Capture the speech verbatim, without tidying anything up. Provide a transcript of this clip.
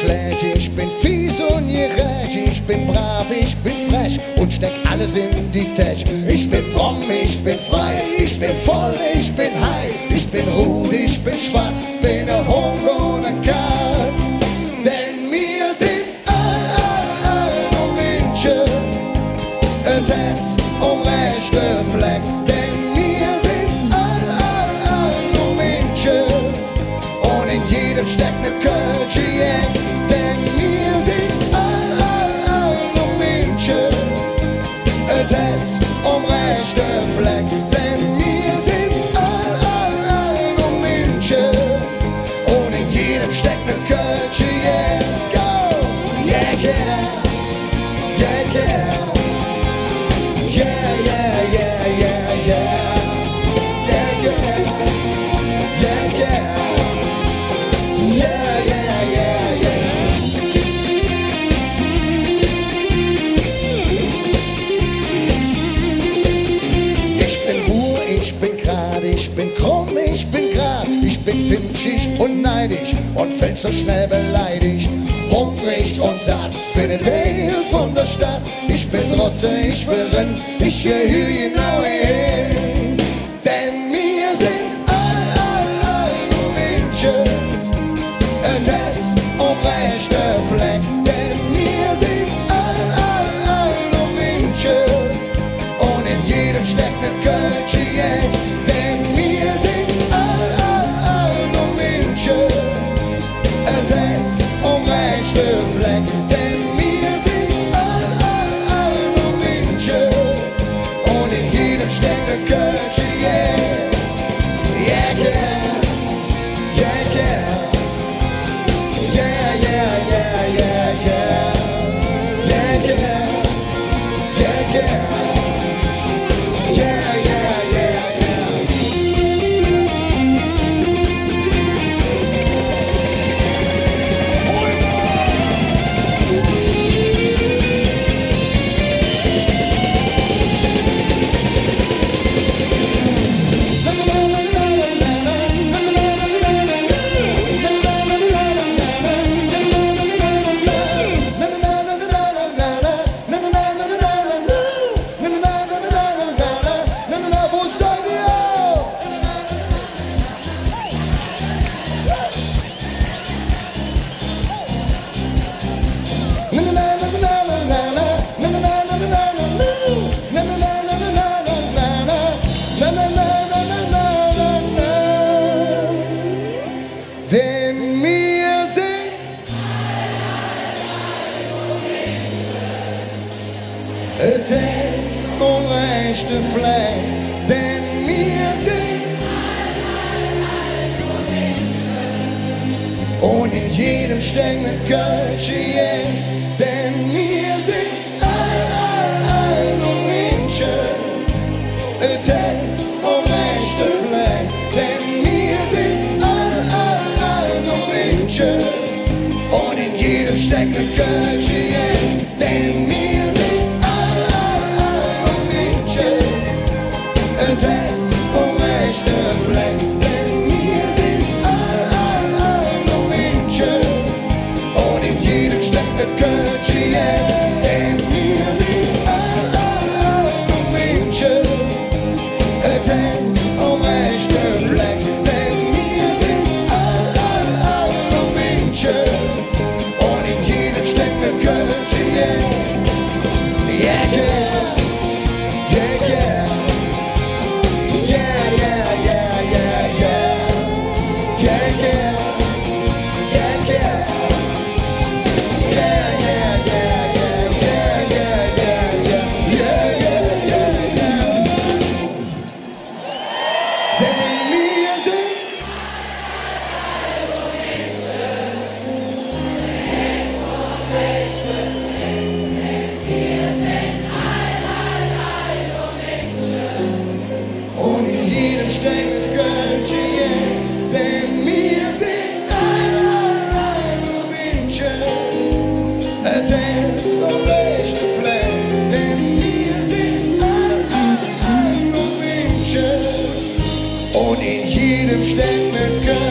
Schlecht, ich ben fies un gerech, ich ben brav, ich ben frech un steck alles en de Täsch. Ich ben fromm, ich ben frei, ich ben voll, ich ben high, ich ben rud, ich ben schwatz, ben e Hungk un en Katz. Denn mir sin all, all, all nor Minsche, et Hätz om rächte Fleck. Denn mir sin all, all, all nor Minsche, un en jedem steckt ne kölsche Jeck. Denn mir sin all, all, all nor Minsche, et Hätz om rächte Fleck. Denn mir sin all, all, all nor Minsche, un en jedem steckt ne kölsche Jeck. Go! Yeah, yeah. Yeah, yeah. Yeah, yeah, yeah, yeah, yeah. Yeah, yeah. Yeah, yeah. Yeah, yeah, yeah, yeah. Ich ben Buur, ich ben grad, ich ben krumm, ich ben grad, ich ben finschig un neidisch un vill ze schnell beleidig. Hungrig un satt, ben e Deel vun der Stadt. Ich ben drauße, ich well rin, ich gehüür genau hin. Denn mir sin all, all, all nor Minsche, et Hätz om rächte Fleck. Denn mir sin all, all, all nor Minsche, un en jedem steckt ne kölsche Jeck. Denn mir sin all, all, all nor Minsche, et Hätz om rächte Fleck. Denn mir sin all, all, all nor Minsche, un en jedem steckt ne kölsche Jeck. Yeah, yeah. Yeah, yeah. Yeah, yeah, yeah, yeah, yeah. Yeah, yeah. Yeah, yeah. Yeah, yeah, yeah, yeah, yeah. Denn mir sin et Hätz om rächte Fleck, denn mir sin un en jedem steckt ne kölsche Jeck, denn mir sin all, all, all nor Minsche, et Hätz om rächte Fleck, denn mir sin all, all, all nor Minsche, un en jedem steckt ne kölsche Jeck. Denn mir sin all, all, all nor Minsche, et Hätz om rächte Fleck. Denn mir sin all, all, all nor Minsche, un en jedem steckt ne kölsche Jeck. Denn mir sin all, all, all nor Minsche, et Hätz om rächte Fleck. Denn mir sin all, all, all nor Minsche, un en jedem steckt ne kölsche Jeck. Yeah, yeah. Yeah, yeah. Yeah, yeah, yeah, yeah, yeah. Yeah, yeah. Yeah, yeah. Yeah, yeah, yeah, yeah, yeah. Yeah, yeah, yeah, yeah, yeah, yeah. Yeah, yeah, yeah, yeah. Denn mir sin un en jedem steckt ne kölsche Jeck, denn mir sin all, all, all nor Minsche, et Hätz om rächte Fleck, denn mir sin all, all, all nor Minsche, un en jedem steckt ne kölsche